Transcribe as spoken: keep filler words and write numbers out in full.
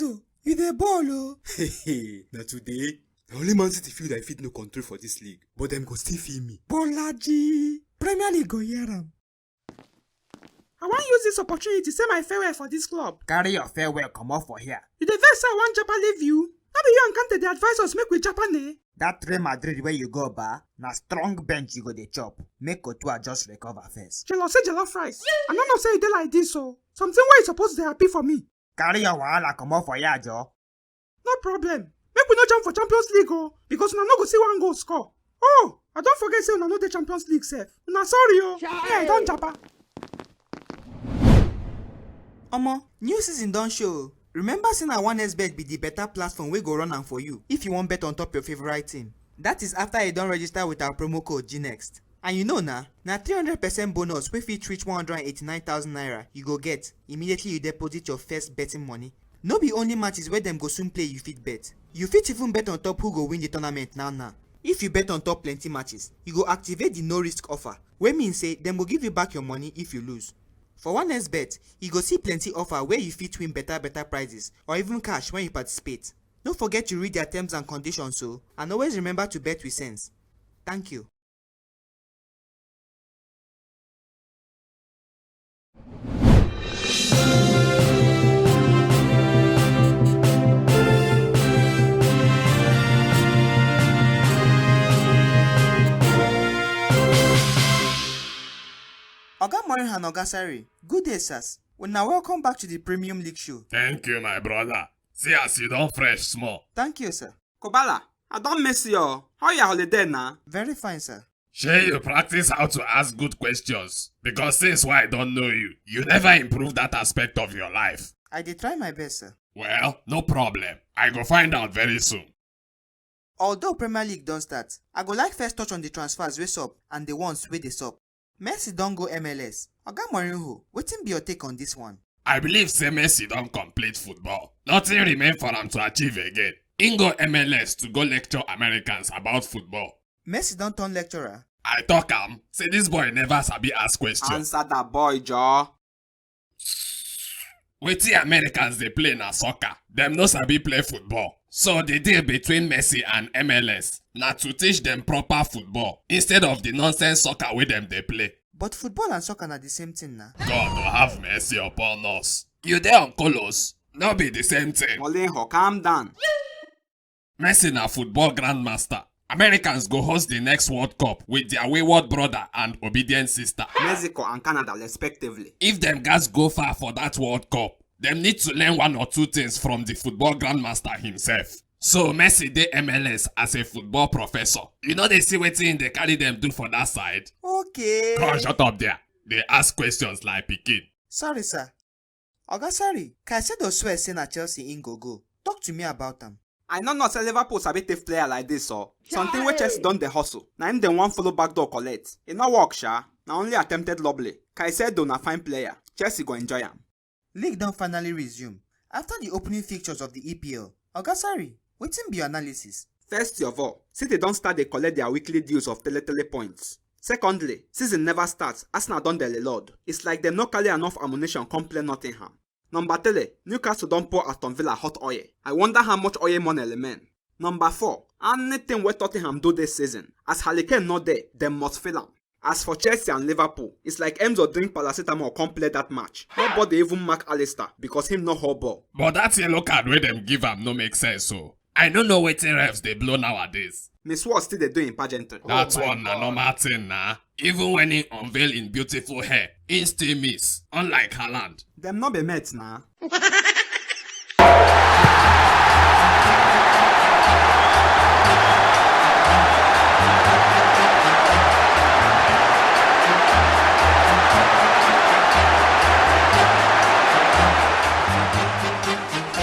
Exacto. You dey ball o. Na today. Na only Man City field I fit no control for this league, but dem go still feel me. Bolaji. Premier League go hear am. I wan use this opportunity say my farewell for this club. Carry your farewell comot for here. You dey vex say I wan japa leave you? No be you and Kante dey advise us make we japa ne? That Real Madrid wey you go ba, na strong bench you go dey chop. Make Courtois just recover first. Jelo say jollof rice. I no know say you dey like this o. Something wey you suppose dey happy for me. Carry your wahala comot for here, Joe. No problem. Make we no jam for Champions League o, because una no go see one goal score. Oh, I don forget say una no dey Champions League sef. Una sorry o. Me, I don japa. Omo, new season don show o. Remember say na one X bet be the better platform wey go run am for you if you wan bet on top your favorite team. That is after you don register with our promo code G next. And you know na, na three hundred percent bonus wey fit reach one hundred and eighty-nine thousand naira you go get immediately you deposit your first betting money. No be only matches wey dem go soon play you fit bet. You fit even bet on top who go win the tournament now now. If you bet on top plenty matches, you go activate the no risk offer, wey mean say dem go give you back your money if you lose. For one X bet, you go see plenty offer where you fit win better better prizes or even cash when you participate. No forget to read their terms and conditions o, and always remember to bet with sense. Thank you. Oga Morin and Oga Sari, good day, sirs. Una welcome back to the Premium League Show. Thank you, my brother. See as you don fresh small. Thank you, sir. Kobala, I don miss you o. How your holiday na? Very fine, sir. Shey you practice how to ask good questions? Because since wey I don know you, you never improve that aspect of your life. I dey try my best, sir. Well, no problem. I go find out very soon. Although Premier League don start, I go like first touch on the transfers wey sup and the ones wey dey sup. Messi don go M L S. Oga Mourinho, wetin be your take on this one? I believe say Messi don complete football. Nothing remain for am to achieve again. Im go M L S to go lecture Americans about football. Messi don turn lecturer? I talk am, say this boy never sabi ask question. Answer that boy, Joe. Wetin Americans dey play na soccer. Dem no sabi play football. So the deal between Messi and M L S na to teach dem proper football instead of the nonsense soccer wey dem dey play. But football and soccer na the same thing na. God go have mercy upon us. You dey on colos? No be the same thing. Mourinho, calm down. Messi na football grandmaster. Americans go host the next World Cup with their wayward brother and obedient sister. Mexico and Canada, respectively. If dem gatz go far for that World Cup, dem need to learn one or two things from the football grandmaster himself. So Messi dey M L S as a football professor. You no dey see wetin im dey carry dem do for that side? Okay. Come shut up there. Dey ask questions like pikin. Sorry, sir. Oga Sari, Caicedo swear say na Chelsea im go go. Talk to me about am. I no know say Liverpool sabi thief player like this o. Something wey Chelsea don dey hustle, na im dem wan follow back door collect. E no work sha, na only attempted lobly. Caicedo na fine player, Chelsea go enjoy am. League don finally resume. After the opening fixtures of the E P L, Oga Sari, wetin be your analysis? First of all, City don start dey collect their weekly dues of tele tele points. Secondly, season never start, Arsenal don dey reload. It's like dem no carry enough ammunition come play Nottingham. Number three, Newcastle don pour Aston Villa hot oil. I wonder how much oil money remain. Number four, anything wey Tottenham do this season, as Harry Kane no dey, dem must feel am. As for Chelsea and Liverpool, it's like Enzo drink paracetamol come play that match. Nobody even mark Alisson because him no hold ball. But that yellow card wey dem give am no make sense o. I no know wetin refs dey blow nowadays. Miss World still dey do im pageantry. That one na normal thing na. Even when he unveil im beautiful hair, he still miss, unlike Haaland. Dem no be mates na.